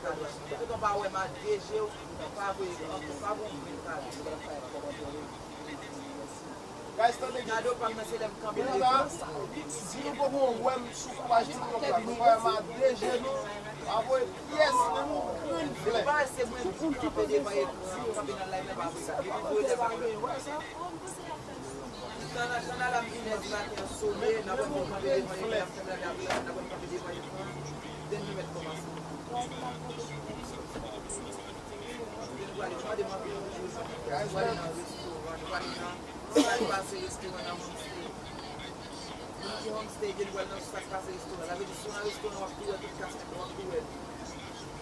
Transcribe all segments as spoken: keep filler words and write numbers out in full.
Depi w pa wè m a de je w, pa voye ankò, pa voye yon grenn kado. Guys, tande. Kado pa m nan se lè m kanpe nan ekran sa. Si nou poko wè m sou kouraj timoun yo, nou wè m a de je nou, pa voye pyès menm yon grenn flè. Pa se mwen ki kanpe devan ekran, kanpe nan live la, pa voye. Depi voye lè pa voye. Tan, tan alam inè di maten an sone, n ap wè m kanpe devan ekran, y ap fè m lage apre, n ap wè m kanpe devan ekran, den nou mèt kòmanse. Gen nou prale mande m anpil moun pou yo, nou prale nan restoran, nou prale nan, sa k pase restoran nan Homestay. Moun ki Homestay, gen nou prale nan sa k pase restoran. Sa vle di, si w nan restoran, w ap tou wè tout kas, w ap tou wè.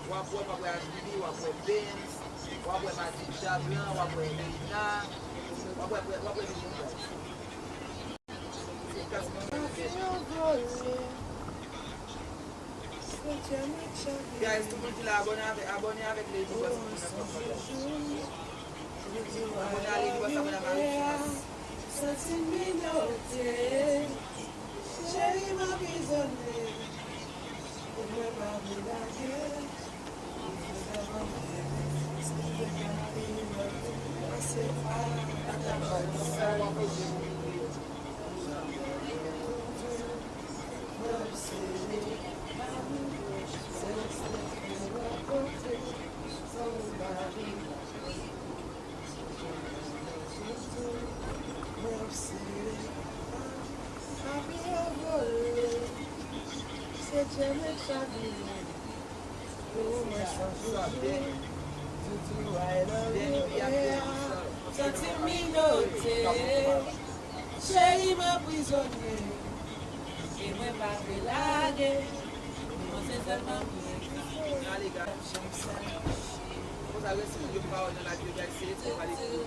W ap wè, w ap wè H B B, w ap wè Benz, w ap wè Magic Jablan, w ap wè Reina, w ap wè, w ap wè Lil Nas. Se kas mwen menm. Guys, tout moun ki la, abòne avèk, abòne avèk Lady Boss, moun nan kòmantè. Abòne a Lady Boss, abòne a Marie France. Santi m inote, cheri m anprizone, e mwen pa vle lage. Santi m inote, cheri m anprizone, e mwen pa vle lage. Mwen se sèlman pou egziste. Konsa, resi moun yo pa wè nan live yo, guys, se ete pale pou yo.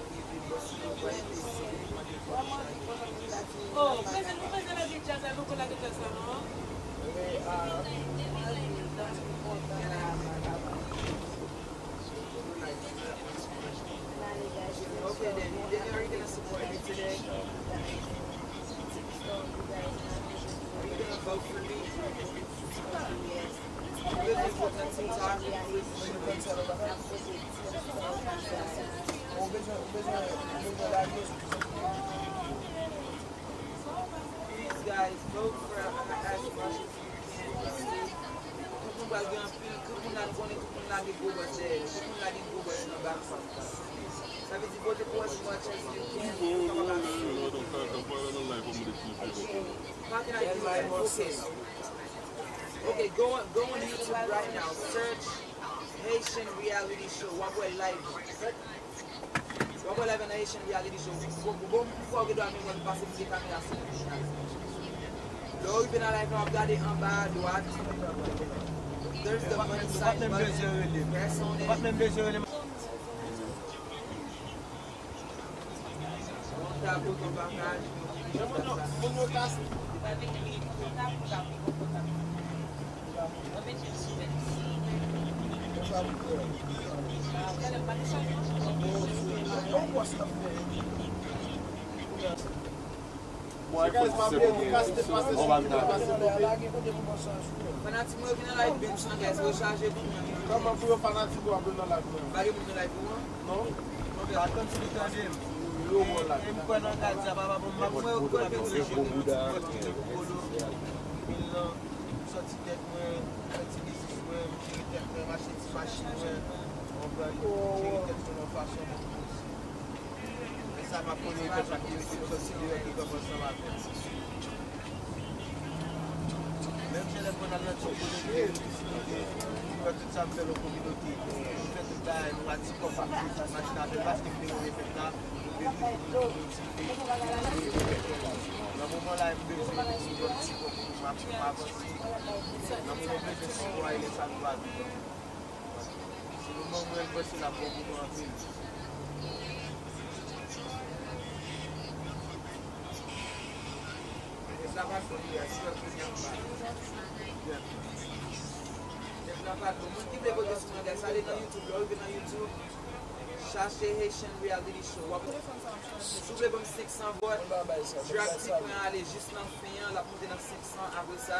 Oh, prezan, nou prezan lage djaz la, nou konn lage djaz la, non? Okay, then, then are you gonna support me today? Are you gonna vote for me? Mwen bezwen vote nan TikTok. Mwen bezwen, mwen bezwen, mwen bezwen lage. Please, guys, vote for as much as you can. Tout moun pral gen anpil, tout moun la, nou konnen tout moun la gen gwo bòs dèyè yo. Tout moun la gen gwo bòs nan bak fanm sa. Sa vle di vote pou as much as you can pou nou kapab asire. How can I do that? Okay. Okay, go on, go on YouTube right now. Search Haitian reality show. W ap wè live. W ap wè live nan Haitian reality show. Bon, bon, bon, pou fwa w gen dwa menm wè m pase m gen kamera sou mwen. Lè w rive nan live la, w ap gade anba a dwat. There's the money sign button. Press on it. Fanatik mwen yo vin nan live Benz lan, guys, rechaje pou mwen. Kòman pou yo fanatik ou ap nan live mwen? Pa gen moun nan live ou an? Non. Atann si li tande m. Yo, bon la. E m kwè nan gad sa, papa, bon, m ap mwen yo kwè nan Bondye, Bondye, Bondye, Bondye, Bondye, sòti tèt mwen, fè ti biznis mwen, m jere tèt mwen, m achte ti machin mwen, m jere tèt mwen nan fason mwen posib. E sa m ap konnen pèp la ki mete m sòti deyò ki kanpe ansanm avè m. Menm jan lè m konn al nan ti kominote, m wè tout sa m fè nan kominote. M fè tout bagay, nou pa ti kòb, pa fè tout machin avè l, paske m te renmen fèt la, m te vle pou nou motive, nou vle fèt. Nan moman la, m bezwen yon ti kòb pou m ap, pou m avanse. Nan moman m bezwen sipò a, e lè sa nou pa vivan. Se moman mwen, mwen se la bon moman anpil. Nèg la pa dlo, li a sou kounye a. Nèg la pa dlo. Moun ki vle vote sou mwen, guys, ale nan YouTube, lè w rive nan YouTube, chache Haitian Reality Show. W ap, si w vle ban m senk san vòt, Drag T pran ale jis nan fen an, l ap monte nan senk san apre sa.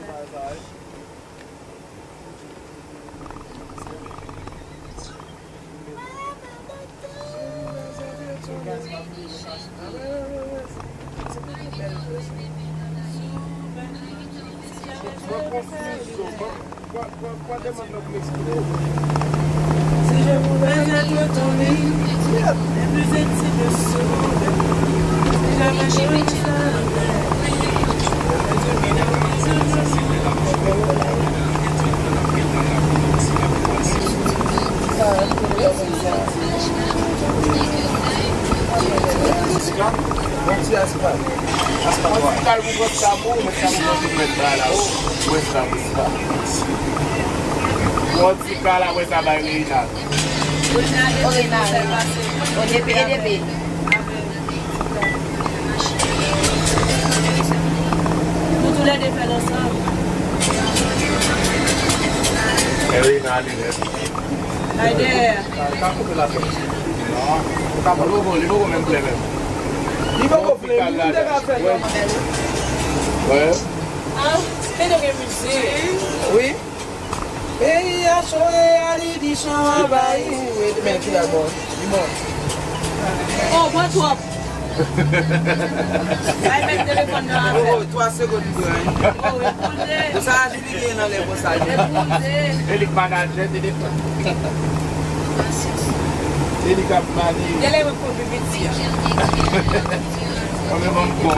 Sou bagay sa yo. Mwen konfizyon. Mwen, mwen, mwen demann nou pou eksplike. Si je pouvais être ton lit, les plus intimes soudain. Si j'avais jamais ça. Bon ti aspa. Aspa. Bon ti kal pou pran sa pou ou, men sa pou pran tout mèt ba la. Ou wè sa pou sa. Bon ti kal apre sa bay Reynald. O Reynald. O D P, E D P. Nou toulède fè l ansanm. E Reynald li menm. Ay dèyè. Ka koupe la tèt. Non. Li poko, li poko menm klè menm. Li poko vle, li te ka fè l. Wè. Ah, te dwe gen mizik. Wi. Peyi a cho e a li di chan an bay. Men ki la bon. Li bon. Oh, bwè twòp. Ay, met telefòn nan afè. Oh, twa segonn li pran. Oh, epouse. Sa a li gen nan lè konsa. Epouse. E li k manajè telefòn. E li k ap mani. Genlè mwen pran pi piti a. Mwen menm ankò.